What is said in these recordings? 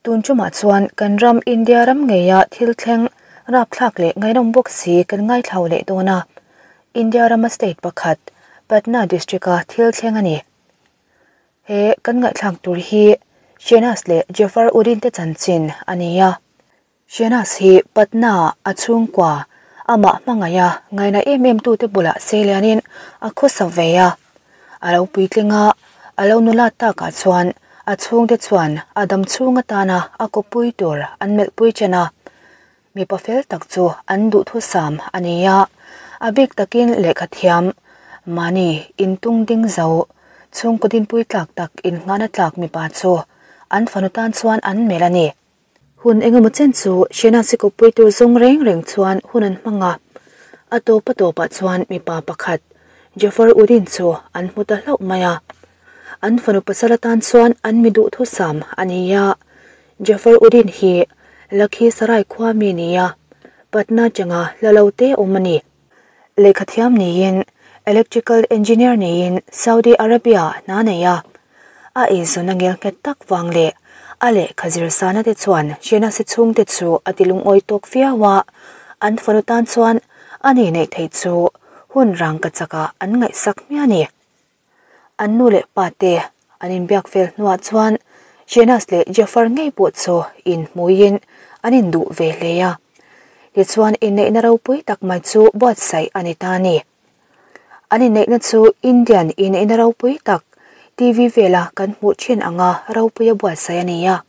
Tun tumah chuan kan ram India ram ngeia thil thleng rapthlak leh ngaihnawm bawk si kan ngaithlau leh dawn a. India rama state pakhat Patna district-a thil thleng a ni. He kan ngaihthlak tur hi Shehnaz leh Jafar Uddin te chanchin a ni a. Shehnaz hi Patna a chhungkua amah hmangaih a ngaina em em tute bulah seilianin a khawsa ve a. A lo puitling a, a lo nula takah chuan a chhungte chuan a dam chhung atana a kawppui tur an melhpui chen a. Mipa fel tak chu an duhthusam a ni a, a bik takin lehkha thiam, mahni intung ding zo, chhungkaw dinpui tlak tak innghahna tlak mipa chu an fanu tan chuan an melh a ni. Hun engemaw chen chu Shenasi kawppui tur zawng reng reng chuan hun an hmang a, a tawp a tawpah chuan mipa pakhat Jafar Uddin chu an hmu ta hlauh mai a. An fanu pasal atan chuan an mi duhthusam a ni a, Jafar Uddin hi Lakhisarai khua mi ni a, Patna changa hla lo te awm a ni. Lehkhathiam niin Electrical Engineer niin Saudi Arabia hna nei a, a eizawn a ngel nghet tak vang leh a lehkha zir sana te chuan Shenasi chhungte chu a ti lungawi tawk viau a, an fanu tan chuan a ni neih theih chu hun rang ka chakah an ngaihsak hmiah a ni. An nu leh pa te an inbiak fel hnuah chuan Shehnaz leh Jafar ngei pawh chu inhmuiin an induh ve hle a. Tichuan inneihna ropui tak mai chu buatsaih a ni ta a ni. An inneihna chu Indian inneihna ropui tak TV vela kan hmuh thin anga ropuia buatsaih a ni a.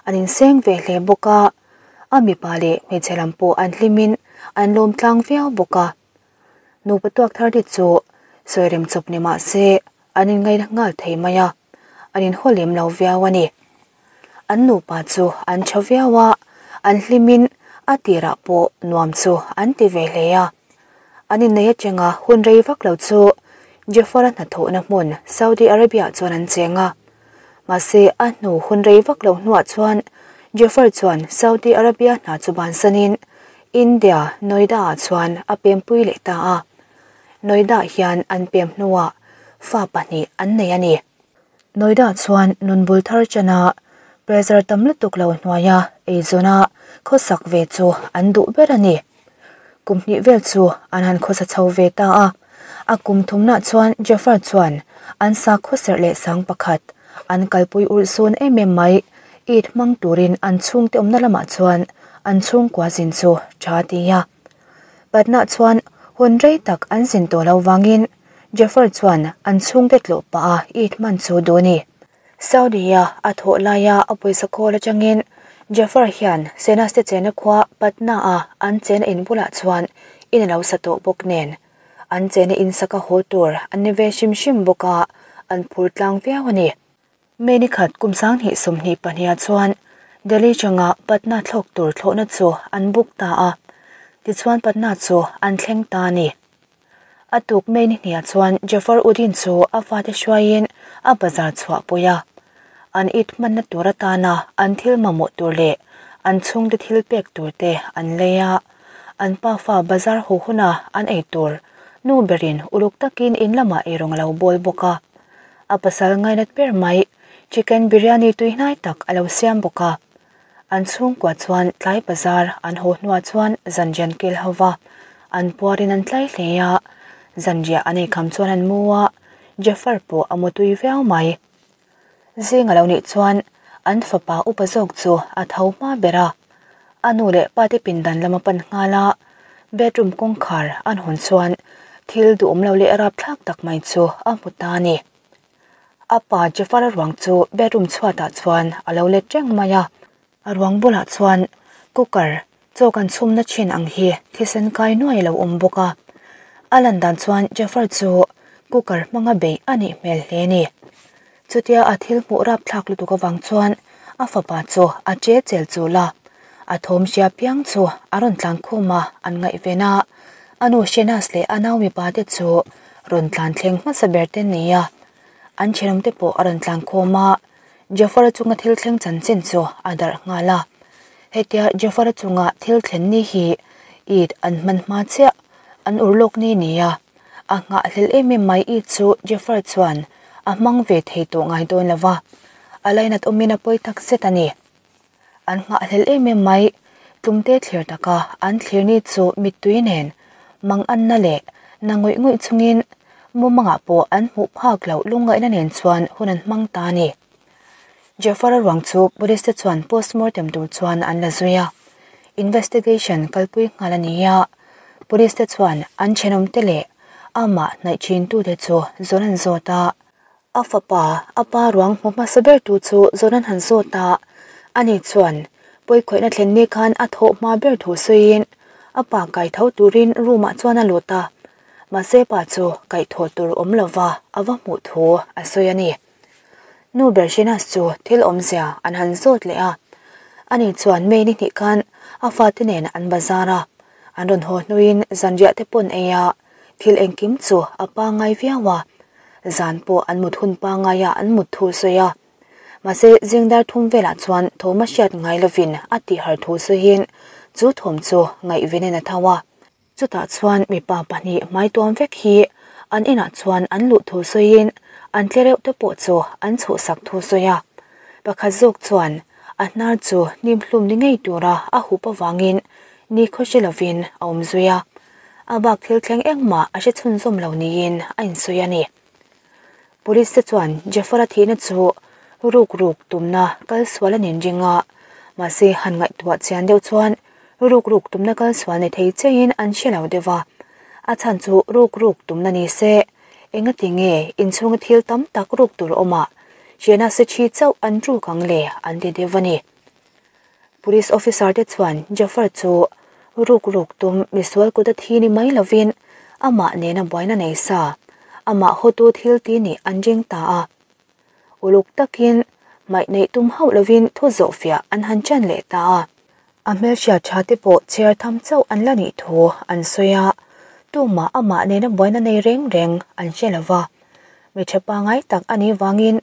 An inseng ve hle bawk a, a mipa leh hmeichhe lam pawh an hlimin an lawm tlang viau bawk a. Nupa tuak thar te chu sawi rem chawp ni mah se an inngaina nghal thei mai a, an inhaw lem lo viau a ni. An nupa chu an tha viau a, an hlimin a tirah pawh nuam chu an ti ve hle a. An innei atanga hun rei vak lo chu Jafar-a hnathawhna hmun Saudi Arabia chuan an cheng a. Mahse a hnu hun rei vak lo hnuah chuan Jafar chuan Saudi Arabia hna chu bansanin India, Noida ah chuan a pempui leh ta a. Noida hian an pem hnuah fa pahnih an nei a ni. Noida chuan nun bul thar chana pressure tam lutuk lo hnuaia eizawna khawsak ve chu an duh ber a ni. Kum hnih vel chu an han khawsa chho ve ta a. A kum thumnah chuan Jafar chuan an sa khawserh leh sang pakhat an kalpui urh sawn em em mai. Eid hmang turin an chhungte awmna lamah chuan an chhungkua zin chu tha ti a. Patna chuan hun rei tak an zin tawh lo vangin Jafar chuan an chhungte tlawh pah a Eid hman chu duh a ni. Saudi-a a thawh laia a pawisa khawl atangin Jafar hian Senas te chena khua Patna-a an chena in bulah chuan in a lo sa tawh bawk nen an chena in saka haw tur an ni ve hrim hrim bawk a, an phur tlang viau a ni. May ni khat kum 2022 ah chuan Delhi changa Patna thlawk tur thlawhna chu an book ta a, tichuan Patna chu an thleng ta a ni. A tuk May ni hniah chuan Jafar Uddin chu a fate hruaiin a bazar chhuah pui a. An it hmanna tur atana an thil mamawh tur leh an chhungte thil pek tur te an lei a. An pafa bazar haw huna an ei tur nu berin uluk takin in lamah eirawng a lo bawl bawk a. A pasal ngainat ber mai chicken biryani tui hnai tak a lo siam bawk a. An chhungkua chuan tlai bazar an haw hnuah chuan zanrian kel ho va, an puarin an tlai hle a. Zanriah an eikham chuan an mu a, Jafar pawh a mu tui viau mai. Zing a lo nih chuan an fapa upa zawk chu a tho hma ber a, a nu leh pa te pindan lam a pan nghal a, bedroom kawngkhar an hawn chuan thil duhawm lo leh rapthlak tak mai chu a hmu ta a ni. A pa Jafar-a ruang chu bedroom chhuatah chuan a lo let reng mai a, a ruang bulah chuan cooker chaw kan chhumna thin ang hi thisen kai nuai a lo awm bawk a. A lan dan chuan Jafar chu cooker hmanga beih a nih hmel hle a ni. Chutia a thil hmuh rapthlak lutuk avang chuan a fapa chu a che chel chul a, a thawm hria piang chu a rawn tlan khum a, an ngaihven a, a nu Shehnaz leh a nau mipa te chu rawn tlan thleng hmasa ber te ni a, an thenawm te pawh a rawn tlan khawm a, Jafar-a chunga thil thleng chanchin chu a darh nghal a. Hetia Jafar-a chunga thil thlen ni hi Eid an hman hma chiah an ur lawk ni ni a, a nghahhlelh em em mai Eid chu Jafar chuan a hmang ve thei tawh ngai dawn lo va, a lainat awmin a pawi tak zet a ni. An nghahhlelh em em mai, tlumte thlir taka an thlir ni chu mittui nen manganna leh na ngawih ngawih chungin mumangah pawh an hmuh phak loh lungngaihna nen chuan hun an hmang ta a ni. Jafar-a ruang chu police te chuan postmortem tur chuan an la zui a, investigation kalpui nghal a ni a, police te chuan an thenawmte leh amah hnaih thintute chu zawn an zawt a. A fapa, a pa ruang hmu hmasa ber tu chu zawn an han zawt a, ani chuan pawikhawihna thlen ni khan a thawh hma ber thu sawiin a pa kaitho turin room ah chuan a lut a, mahse pa chu kaihthawh tur awm lova a va hmuh thu a sawi a ni. Nu ber Shenas chu thil awmzia an han zawt leh a, ani chuan May ni hnih khan a fate nen an bazar a, an rawn haw hnuin zanriah te pawn ei a, thil engkim chu a pangngai viau a, zan pawh an mut hun pangngaia an mut thu sawi a. Mahse zingdar thum velah chuan thawm a hriat ngai lovin a tihar thu sawiin chu thawm chu ngaihvenin a tho a. Chutah chuan mipa pahnih hmaituam vek hi an inah chuan an luh thu sawiin an tle reuh te pawh chu an chhuhsak thu sawi a. Pakhat zawk chuan a hnar chu hnim hlum ni ngei tura a hup avangin ni khaw hre lovin a awm zui a. A bak thil thleng engmah a hre chhunzawm lo niin a insawi a ni. Police te chuan Jafar-a thihna chu ruk ruk tumna kal sual a nin ring a, mahse han ngaihtuah chian deuh chuan ruk ruk tumna kal sual ni thei chiahin an hre lo deuh a. A chhan chu ruk ruk tumna ni se, engati nge inchhunga thil tam tak ruk tur awmah hriana se thi chauh an ruk ang le an ti deuh a ni. Police officer te chuan Jafar chu ruk ruk tum misual kut a thi ni mai lovin amah nena buaina nei sa, amah hawtu thil ti nih an ring ta a. Uluk takin hmaih neih tum hauh lovin thu zawhfiah an han ṭan leh ta a. A hmelhriat ṭha te pawh chhiar tham chauh an la nih thu an sawi a, tumah amah nena buaina nei reng reng an hre lo va. Mi ṭha pangngai tak a nih vangin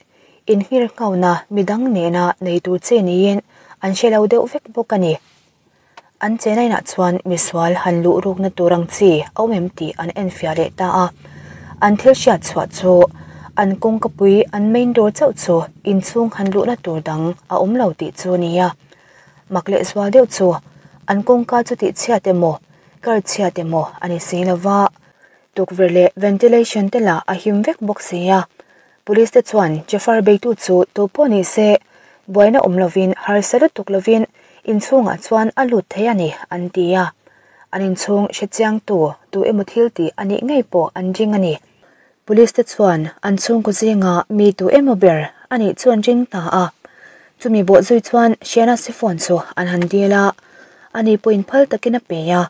inhmir nghauna midang nena nei tur che niin an hre lo deuh vek bawk a ni. An chena inah chuan misual han luh rukna tur ang chi a awm em tih an enfiah leh ta a. An thil hriat chhuah chu an kawngkapui an main door chauh chu inchhung han luhna tur dang a awm lo tih chu a ni a. Mak leh zual deuh chu an kawngka chu tihchhiat emaw kar chhiat emaw a ni si lo va. Tukverh leh ventilation te lah a him vek bawk si a. Police te chuan Jafar beitu chu tu pawh ni se buaina awm lovin harsa lutuk lovin inchhungah chuan a lut thei a ni an ti a. An inchhung hre chiangtu tu emaw thil tih a nih ngei pawh an ring a ni. Police te chuan an chhungkaw zinga mi tu emaw ber a nih chu an ring ta a. Chumi bawh zui chuan Shiana Sifon chu an han dil a, ani pawhin phal takin a pe a.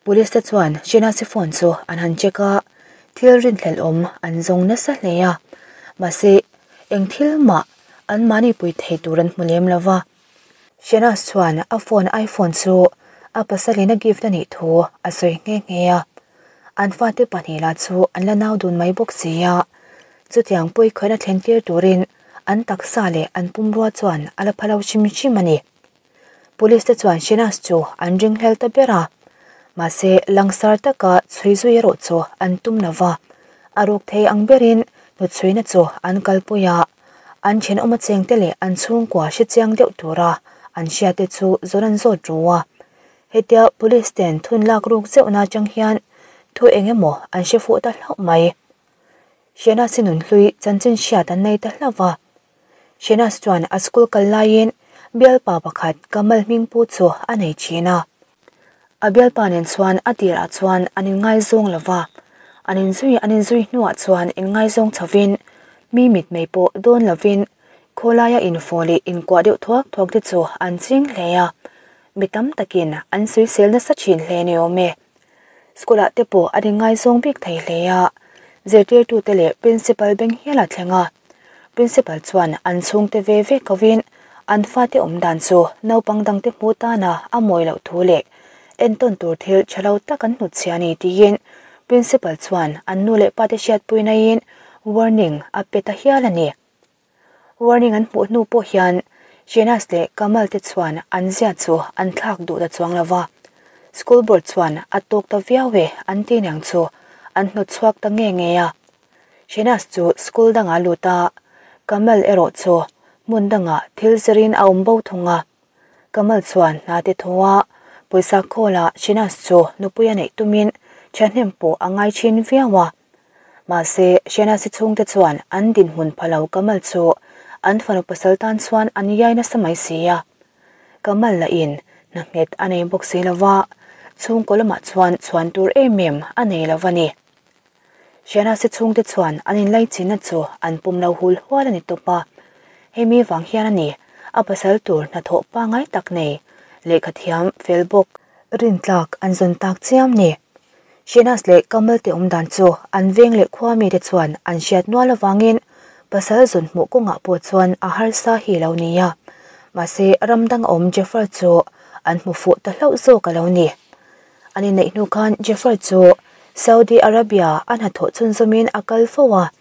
Police te chuan Shinasi phone chu an han check a, thil rinhlelh awm an zawng nasa hle a, mahse eng thil mah an mahni pui thei tur an hmu lem lo va. Shinas chuan a phone iPhone chu a pasalin a gift a nih thu a sawi nghe nghe a, an fate pahnih lah chu an la nau dun mai bawk si a, chutiang pawi khawihna thlen tir turin an taksa leh an pumrua chuan a la pha lo hrim hrim a ni. Police te chuan Shinas chu an ringhlel ta ber a, mahse langsar taka chhui zui erawh chu an tum lo va, a ruk thei ang berin hnuchhuina chu an kalpui a, an thenawm a chengte leh an chhungkua hrechiang deuh tura an hriate chu zawn an zawt ru a. Hetia Police ten thun lak ruk zeuhna atang hian thu eng emaw an hre fuh ta hlauh mai. Shinas-i nunhlui chanchin hriat an nei ta hlauh va. Shenas chuan a school kal laiin bialpa pakhat Kamal hming pu chu a nei thin a. A bialpa nen chuan a tirah chuan an inngaizawng lo va, an inzui an inzui hnuah chuan inngaizawng chhovin mi mitmei pawh dawn lovin khawlaia infawh leh inkuah deuh thuak thuak te chu an ching hle a, mi tam takin an sawisel nasa thin hle ni awm e. School ah te pawh an inngaizawng bik thei hle a, zirtirtute leh principal beng hial a thleng a. Principal chuan an chhungte ve ve kovin an fate awm dan chu naupang dangte hmuh tana a mawi loh thu leh entawn tur thil tha lo tak an hnutchhia a ni tiin principal chuan an nu leh pate hriatpui naiin warning a pe ta hial a ni. Warning an hmuh hnu pawh hian Shehnaz leh Kamal te chuan an zia chu an thlak duh ta chuang lo va. School board chuan a tawk ta viau e an ti niang chu an hnawt chhuak ta nge nge a. Shehnaz chu school dangah a lut a, Kamal erawh chu hmun dangah thil zirin a awm bo thung a. Kamal chuan hna te thaw a, pawisa khawl ah Shehnaz chu nupui a neih tumin thahnem pawh a ngai thin viau a. Mahse, Shehnaz-i chhungte chuan an dinhmun pha lo Kamal chu an fanu pasal tan chuan an iai nasa mai si a. Kamal lahin hna nghet a nei bawk si lo va, chhungkaw lamah chuan chhuan tur em em a nei lo va ni. Shehnaz-i chhungte chuan an inlaichinna chu an pum lo hul hual a ni tawp a. Hemi vang hian a ni, a pasal tur hnathawh pangngai tak nei, lehkha thiam fel bawk rintlak an zawn tak chiam ni. Shehnaz leh Kamal te awmdan chu an veng leh khua mite chuan an hriat nual avangin pasal zawn hmuh kawngah pawh chuan a harsa hi lo ni a. Mahse, ram dang awm Jafar chu an hmu fuh ta hlauh zawk a lo ni. An inneih hnu khan Jafar chu Saudi Arabia a hnathawh chhunzawmin a kal fo a,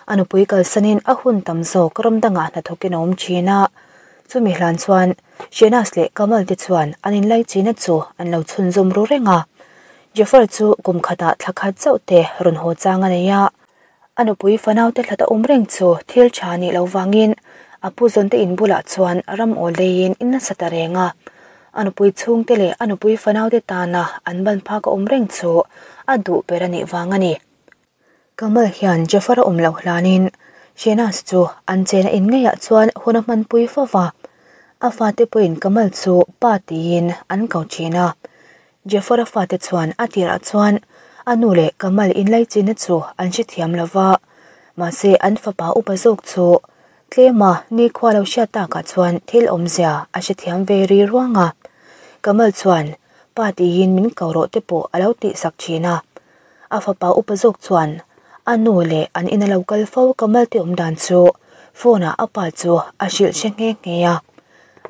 a nupui kalsanin a hun tam zawk ram dangah hnathawkin a awm thin a. Chumi hlan chuan Shehnaz leh Kamal te chuan an inlaichinna chu an lo chhunzawm ru reng a. Jafar chu kum khatah thla khat chauh te rawn haw chang a nei a. A nupui fanaute thla ta awm reng chu thil tha nih loh vangin a pu zawnte in bulah chuan ram awl leiin in nasa ta reng a. A nupui chhungte leh a nupui fanaute tana an ban phak a awm reng chu a duh ber a nih vang a ni. Kamal hian Jafar a awm loh hlanin Shehnaz chu an chena in ngeiah chuan hun a hmanpui fo va. A fate pawhin Kamal chu pa tiin an ko thin a. Jafar-a fate chuan a tirah chuan a nu leh Kamal inlaichinna chu an hrethiam lo va, mahse an fapa upa zawk chu tlema nikhua lo hriat takah chuan thil awmzia a hrethiam ve ri ruang a. Kamal chuan pa tiin min ko rawh te pawh a lo tihsak thin a. A fapa upa zawk chuan a nu leh an ina lo kal fo Kamal te awm dan chu phone-ah a pa chu a hrilh hre nghe nghe a.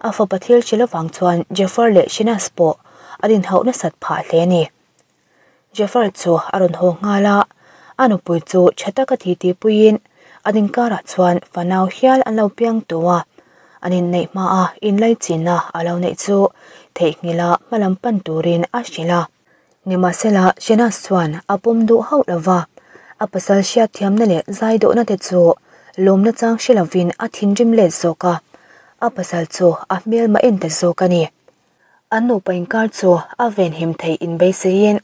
A fapa thil hrilh avang chuan Jafar leh Shehnaz pawh an inhauh nasat phah hle a ni. Jafar chu a rawn haw nghal a, a nupui chu tha taka titi puiin an inkarah chuan fanau hial an lo piang tawh a, an inneih hmaa inlaichinna a lo neih chu theihnghilha hmalam pan turin a hrilh a. Nimahsela, Shehnaz chuan a pawm duh hauh lo va, a pasal hriatthiamna leh zaidawhna te chu lawmna chang hre lovin a thinrim let zawk a, a pasal chu a hmelma en ta zawk a ni. An nupa inkar chu a venhim theih inbeiseiin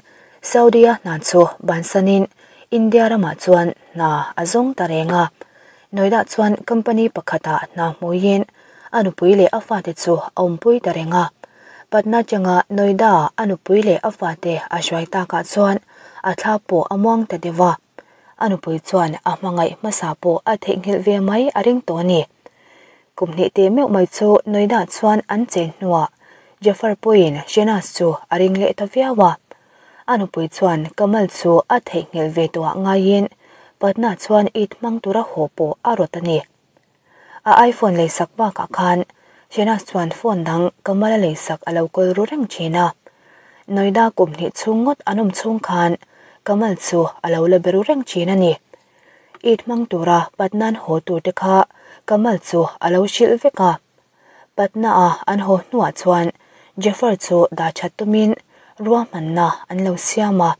Saudi-a hna chu bansanin India ramah chuan hna a zawng ta reng a. Noida chuan company pakhatah hna hmuiin a nupui leh a fate chu a awmpui ta reng a. Patna changa Noida a nupui leh a fate a hruai takah chuan a thla pawh a muang ta deuh a. A nupui chuan a hmangaih hmasa pawh a theihnghilh ve mai a ring tawh a ni. Kum hnih teh meuh mai chu Noida chuan an chen hnuah Jafar pawhin Shehnaz chu a ring leh ta viau a. A nupui chuan Kamal chu a theihnghilh ve tawhah ngaiin Patna chuan it hmang tura haw pawh a rawt a ni. A iPhone leisak bakah khan Shehnaz chuan phone dang Kamal a leisak a lo kawl ru reng thin a. Noida kum hnih chhung ngawt an awm chhung khan Kamal chu a lo la be ru reng thin a ni. It hmang tura Patna-an haw tur te kha Kamal chu a lo hrilh vek a. Patna-a an haw hnuah chuan Jafar chu dah that tumin ruahmanna an lo siam a.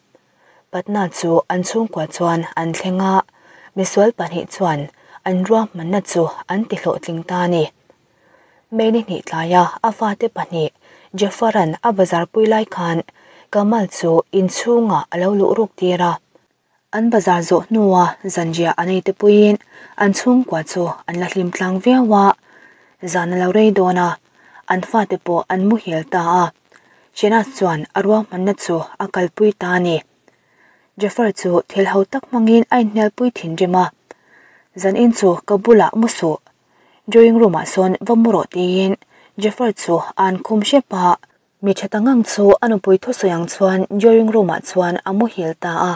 Patna chu an chhungkua chuan an thleng a, misual pahnih chuan an ruahmanna chu an ti hlawhtling ta a ni. May ni hnih tlaia a fate pahnih Jafar-a'n a bazar pui lai khan Kamal chu inchhungah a lo luh ruk tir a. An bazar zawh hnua zanriah an ei te puiin an chhungkua chu an la hlim tlang viau a, zan a lo rei dawn a, an fate pawh an muhil ta a. Shehnaz chuan a ruahmanna chu a kalpui ta a ni. Jafar chu thil ho tak hmangin a inhnialpui thinrim a, Zanin chu ka bulah mu suh, drawing room ah sawn va mu rawh tiin Jafar chu a an khum hrep a. Mi tha ta ngang chu a nupui thusawi ang chuan drawing room ah chuan a muhil ta a.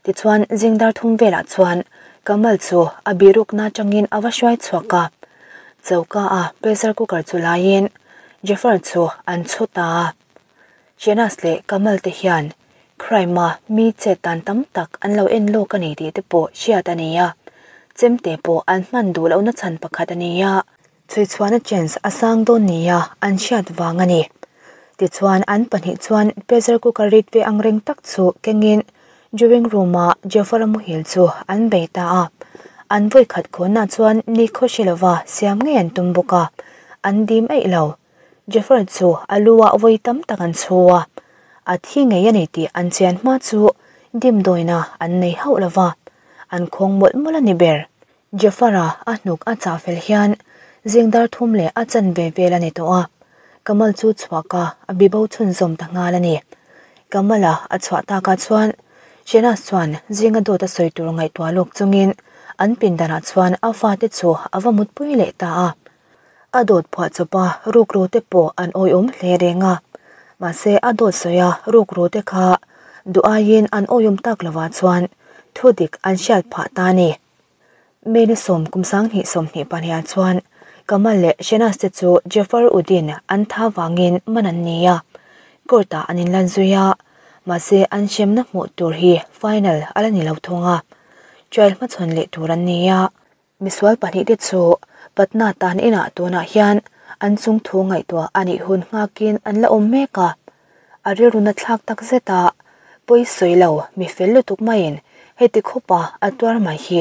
Tichuan zingdar thum velah chuan Kamal chu a birukna atangin a va hruai chhuak a. Choka a pressure cooker chu laiin Jafar chu an chhu ta a. Shehnaz leh Kamal te hian crime a mi chet dan tam tak an lo en lawk a ni tih te pawh hriat a ni a. Chemte pawh an hman duh lohna chhan pakhat a ni a. Chhuichhuahna chance a sang dawn nia an hriat vang a ni. Tichuan an pahnih chuan pressure cooker rit ve ang reng tak chu kengin drawing room-a Jafar-a muhil chu an bei ta a. An vawi khat khawnah chuan ni khaw hre lova siam ngei an tum bawk a, an dim eih lo. Jafar chu a lu ah vawi tam tak an chhu a, a thi ngei a ni tih an chian hma chu dimdawina an nei hauh lo va, an khawng mawlh mawlh a ni ber. Jafar-a a hnuk a chah fel hian zing dar thum leh a chanve vel a ni tawh a, Kamal chu chhuak a, a bibo chhunzawm ta nghal a ni. Kamal-a a chhuah takah chuan Shehnaz chuan zinga dawt a sawi tur ngaihtuah lawk chungin an pindanah chuan a fate chu a va mutpui leh ta a. A dawt phuah chawp a, rukru te pawh an awihawm hle reng a. Mahse a dawt sawi a, rukru te kha duh aiin an awihawm tak lovah chuan thudik an hriat phah ta a ni. May ni sawm kum 2022 ah chuan Kamal leh Shehnaz te chu Jafar Uddin an tha vangin man an ni a, court ah an inlan zui a, mahse an hremna hmuh tur hi final a la ni lo thung a, trial hmachhawn leh tur an ni a. Misual pahnihte chu Patna tan inah tunah hian an chung thu ngaihtuah a nih hun nghakin an la awm mek a, a rilru na thlak tak zet a, pawi sawi lo mi fel lutuk maiin heti khawpa a tuar mai hi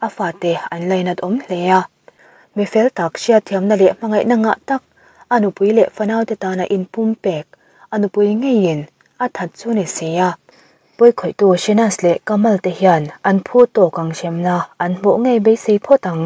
a fate an lainat awm hle a. Mi fel tak hriatthiamna leh hmangaihna ngah tak a nupui leh fanaute tana inpumpek a nupui ngeiin a that chu ni si a. Pawikhawihtu Shehnaz leh Kamal te hian an phu tawk ang hremna an hmuh ngei beisei phawt ang.